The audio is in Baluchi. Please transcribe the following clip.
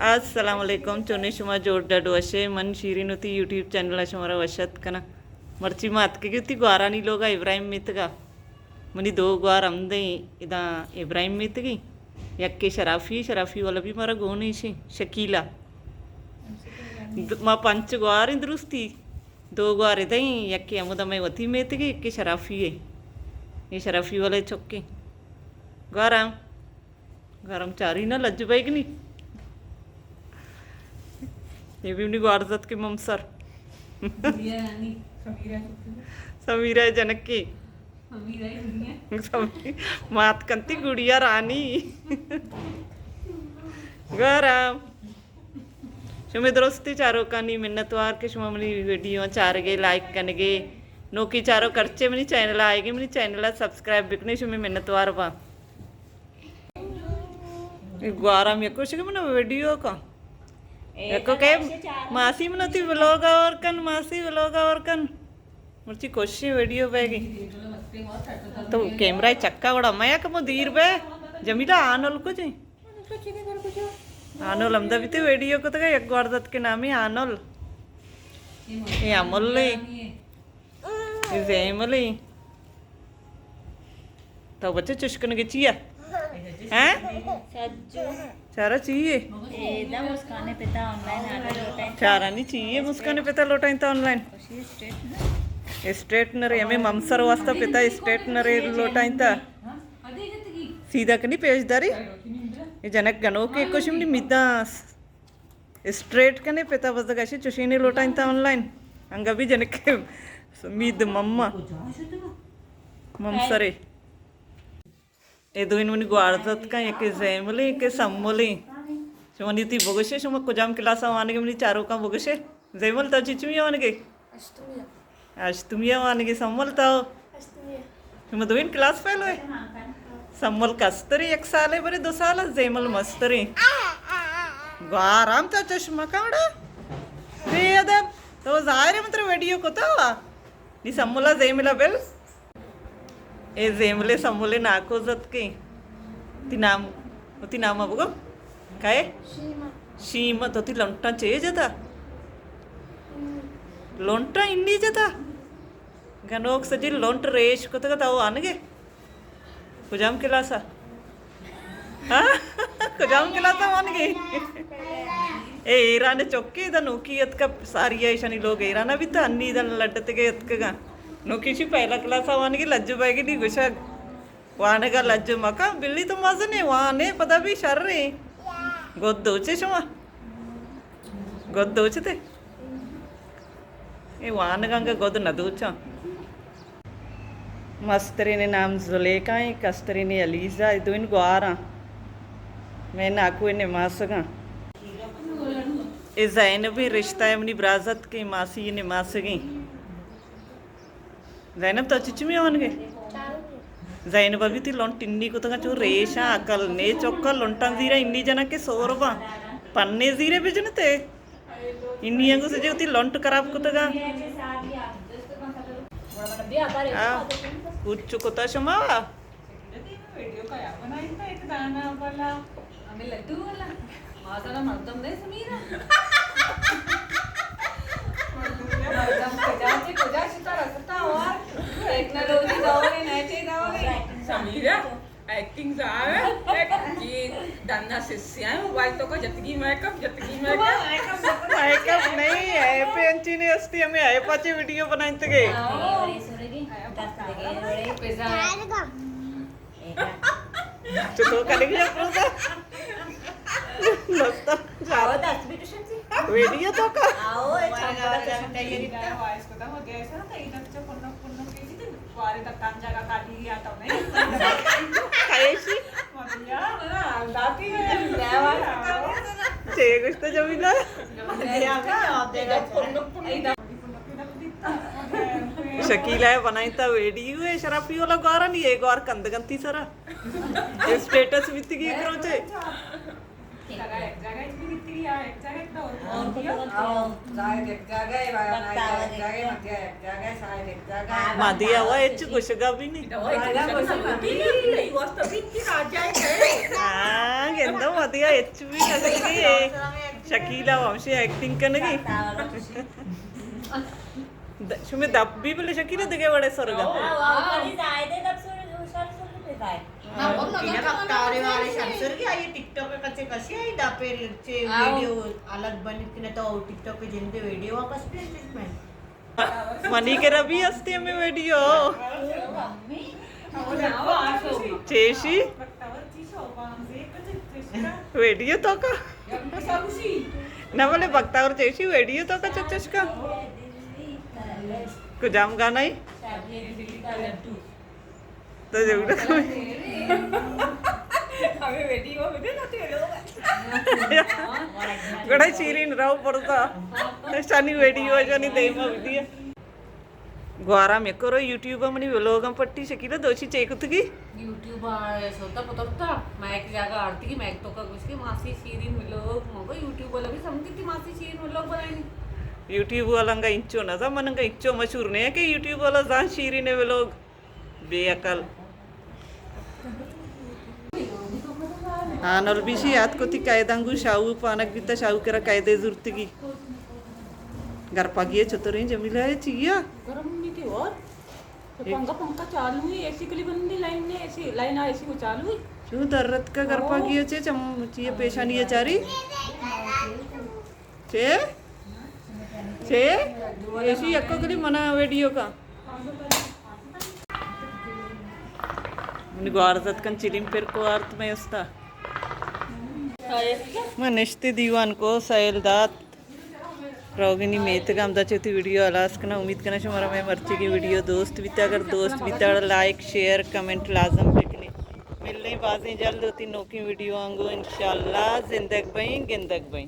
السلام علیکم، چونیں شما؟ جوڑ ڈڈ وشے؟ من شیرین وتی یوٹیوب چینل ءَ شمارا وش اتک کناں۔ مرچی ما اتکگیں وتی گوارانی لوگ ءَ، ابراہیم میتگ ءَ۔ منی دو گوار ہمدیں، ادا ابراہیم میتگیں، یکے شرافی، شرافی والا بھی مارا گون ایشیں، شکیلا۔ د-، ما پنچ گواریں درستی، دو گوار ادیں، یکے ہمدا مئے وتی میتگیں، یکے شرافی ہے۔ یہ شرافی والے چکیں۔ گوارم۔ گرم چاری نہ لج بیگ نی۔ یہ بھی منی گوارزت کے ممسر۔ سمیرہ جنکی۔ سمی-، مات کنتی گڑیا رانی۔ گرم۔ شمے درستی چاروکانی منتوار کہ شما منی ویڈیو چارگے، لائک کنگے۔ نوکی چاروک ہرچے منی چینل آئیگے، منی چینل سبسکرائب بکنے، شمے منتوار با۔ گوارم یکو شگے من ویڈیو کا۔ یکو کہ ماسی من تی ولاگ اور کن، ماسی ولاگ اور کن۔ مرچی کوششیں ویڈیو بیگی۔ تو کیمرہ چکا وڑا میا کمو دیر بے۔ جمیلہ آنول کجے؟ آنول ہمدا بیتے ویڈیو کو تگا یک گوار دت کے نامی آنول۔ اے امول لے۔ اے زیملیں۔ تو بچے چشکنگے چیا؟ ہیں؟ سجو۔ چارا چیے؟ اے دا مسکانے پتا آن لائن آرڈر لوٹائیں۔ چارا نی چیے مسکانے پتا لوٹائیں تا آن لائن؟ اسٹریٹنر۔ اسٹریٹنر، ہمیں ممسر واسطہ پتا اسٹریٹنر لوٹائیں تا۔ سیدھا کنی پیش داری؟ اے جنک گنوکے کشم نی میداں۔ اسٹریٹ کنے پتا بزگ اشی چوشینے لوٹائیں تا آن لائن۔ انگا بھی جنک مید مما۔ ممسرے۔ اے دوئین منی گوارزت کن، یکے زیملیں، یکے سملیں۔ شما نیتی بگوشے، شما کجام کلاس وانگے منی چاروکاں بگوشے؟ زیمل تو چچمی وانگے؟ اشتمی۔ اشتمی ءَ وانگے سمل تو؟ اشتمی ءَ۔ شما دوئین کلاس فیل ہوئے؟ سمل کستری یک سالے برے دو سال، زیمل مستری۔ گوارام تو چشمہ کاڑا۔ بے ادب۔ تو ظاہر ہے من ترا ویڈیو کتا ہوا۔ نی سملا زیملا بل۔ اے زیملے سمولے ناکو زتکیں۔ تی نام، تی نام بگو۔ کئے؟ شیما۔ شیما، تو تی لنٹاں چے جتا؟ ہم۔ لنٹاں انی جتا؟ گنوک سجی لنٹ ریش کتگ تو وانگے؟ کجام کلاس ءَ؟ ہاں؟ کجام کلاس ءَ وانگے؟ اے ایران چکے دا نوکی اتکا ساری ایشانی لوگ ایران بیتا انی دن لڈتگے اتکگا۔ نوکی چی پہلا کلاس ءَ وانگے لج بیگی نی گوشگ۔ وانگا لج مکا بلی تو مزنے وانے پدا بھی شرے۔ گد دوچے شما؟ گد دوچتے؟ اے وانگا گد نہ دوچاں۔ مسترین نام زلیخا ایں، کسترین علیزہ، اے دوئین گواراں۔ میں ناکو نماسگاں۔ اے زینب ایں، رشتہ ایں منی برازتکیں ماسی نماسگیں۔ زینب تو چچمی وانگے؟ زینب ابھی تی لنٹ انی کتگا چو ریشاں عقل نے چکا لنٹاں زیرا انی جنا کے سور با پنے زیرے بجنتے۔ انی انگو سجے وتی لنٹ خراب کتگا۔ آ، کچ کتا شما؟ ویڈیو کا یا بنائیں تا ایک دانا والا۔ ہمیں لڈو والا۔ آزانا مردم نہیں سمیرا۔ مردم کجا چے کجا شتا رستا ہوا۔ ٹیکنالوجی دور ہے، نئے چے دور ہے۔ سمیرا۔ ایکٹنگ زاہ ہے، لیکن یہ ڈنا سسیا ہے، موبائل تو کا جتگی میک اپ، جتگی میک اپ۔ میک اپ نہیں ہے، پینچی نے استی ہمیں ہے پاچے ویڈیو بنائیں تگے۔ تو تو کنے بھی اپروزا۔ دوستو، ویڈیو تو کا۔ وارے دکان جگہ خالی یا تو نہیں۔ کائیشی؟ مدیا۔ ہاں، داتی۔ چے گوشتا جمیلہ؟ شکیلہ بنائیں تا ویڈیو ہے، شرافی والا گوارا نہیں، ایک گوار کندگنتی سرا۔ اسٹیٹس بیتگی ایک روچے۔ مدیا ہوا ہچ گوشگا بھی نہیں۔ ہاں، گندو مدیا ہچ بھی نہ گوشگی۔ شکیلا و ہمشی ایکٹنگ کنگی۔ د-، شمی دپ بی بلے شکیلا دگہ وڑے سرگا۔ آؤ، آؤ، کدی زاہدے دپ سر، سر، سر پہ زاہد۔ نا، وہ نہ بختاورے والے شمسر کی آئی ٹک ٹاک کچے کشی آئی دا پہ چے آؤ۔ ویڈیو الگ بنت کہ نہ تو ٹک ٹاک پہ جندے ویڈیو واپس بھی اسٹیٹمنٹ۔ منی کرا بھی ہستی ہمیں ویڈیو۔ چیشی؟ ویڈیو تو کا؟ نہ بلے بختاور چیشی ویڈیو تو کا چچش کا؟ کجام گانا ہی؟ تو ضرور۔ ہمیں ویڈیو میں دے نا تو لوگ۔ گڑا شیرین راو پڑتا۔ شانی ویڈیو، شانی دیما ویڈیو۔ گوارا میں کرو یوٹیوب منی ویلوگ ہم پٹی شکیلا دوشی چیک کتگی۔ یوٹیوب آ سوتا پترتا، مائک جاگا آرتی کی مائک تو کا گوشتی ماسی شیرین ویلوگ مگو یوٹیوب والا بھی سمجھتی ماسی شیرین ویلوگ بنائنی۔ یوٹیوب والا انگا انچو نہ زان، من انگا انچو مشہور نہیں ہے کہ یوٹیوب والا زان شیرین ویلوگ۔ بے عقل۔ ہاں، نلبیشی یاد کتی قیداں گو شاہو پانک بیتا، شاہو کرا قیدے زورتگی۔ گرپا گیے چطوریں جمیلہ ہے چیا؟ گرم نہیں تھی اور؟ پنکھا، پنکھا چالو ہے، اے سی کلی بندی لائن نے، اے سی لائن آ، اے سی کو چالو ہے۔ چو درت کا گرپا گیے چے چم، چیے پیشانی ہے چاری۔ چے؟ چے؟ ایشی یکو کلی منا ویڈیو کا۔ من گوار زت کن چلیم پر کو آرت میں استا۔ من نشتی دیوان کو سیل دات۔ روگنی میتگ ہمدا چوتی ویڈیو ہلاس کنا۔ امید کنا شمارا میں مرچی کی ویڈیو دوست بیتا۔ اگر دوست بیتا لائک، شیئر، کمنٹ لازم بکنی۔ ملیں بازیں جلد ہوتی نوکیں ویڈیو آنگو انشاءاللہ۔ زندگ بئیں، گندگ بئیں۔